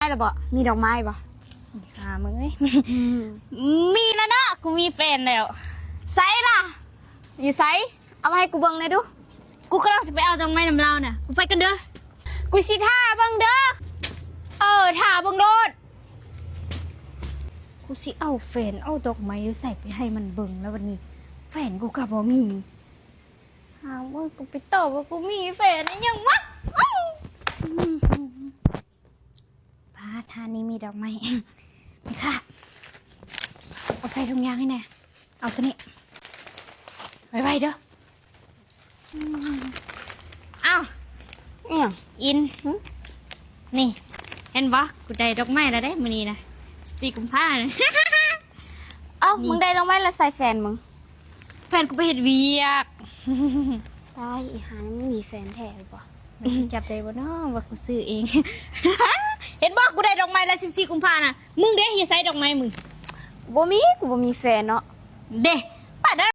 ໄດ້ລະບໍ່? ມີດອກໄມ້ບໍ່? ຫາມຶງເອີຍ ອືມ ມີແລ້ວເນາະ ກູມີແຟນແລ້ວ. ໃສລະ? ຢູ່ໃສ? ເອົາມາໃຫ້ກູເບິ່ງແດ່ດູ. ກູກຳລັງຊິໄປເອົາດອກໄມ້ນຳລາວນະ ກູໄປກ່ອນເດີ. ກູຊິຖ້າເບິ່ງເດີ. ເອີ ຖ້າເບິ່ງໂລດ. ກູຊິເອົາແຟນ ເອົາດອກໄມ້ຢູ່ໃສໄປໃຫ້ມັນເບິ່ງລະບັດນີ້ ແຟນກູກະບໍ່ມີ. ຫາເບິ່ງ ກູໄປຕອບວ່າກູມີແຟນອີ່ຫຍັງວະ. ເອົ້າ ປາດ ຮ້ານນີ້ມີດອກໄມ້. ແມ່ຄ້າ ເອົາໃສ່ຖົງຍາງໃຫ້ແດ່. ເອົາໂຕນີ້ ໄວໆເດີ. ອ້າວ ອີ່ຫຍັງ? ອິນ ຫຶ? ນີ້ ເຫັນບໍ່? ກູໄດ້ດອກໄມ້ແລ້ວເດ້ມື້ນີ້ນະ ສິບສີ່ກຸມພານະ. ເອົ້າ ນີ້ ມຶງໄດ້ດອກໄມ້ແລ້ວໃສແຟນມຶງ? ແຟນກູໄປເຮັດວຽກ. ຕາຍ ອີ່ຫ່າ ມຶງມີແຟນແທ້ບໍ່? ມັນຊິຈັບໄດ້ບໍ່ນໍວ່າກູຊື້ເອງ? ເຫັນບໍ່? ກູໄດ້ດອກໄມ້ແລ້ວ ສິບສີ່ກຸມພານະ. ມຶງເດ ຢູ່ໃສດອກໄມ້ມຶງ? ບໍ່ມີ ກູບໍ່ມີແຟນເນາະ. ເດ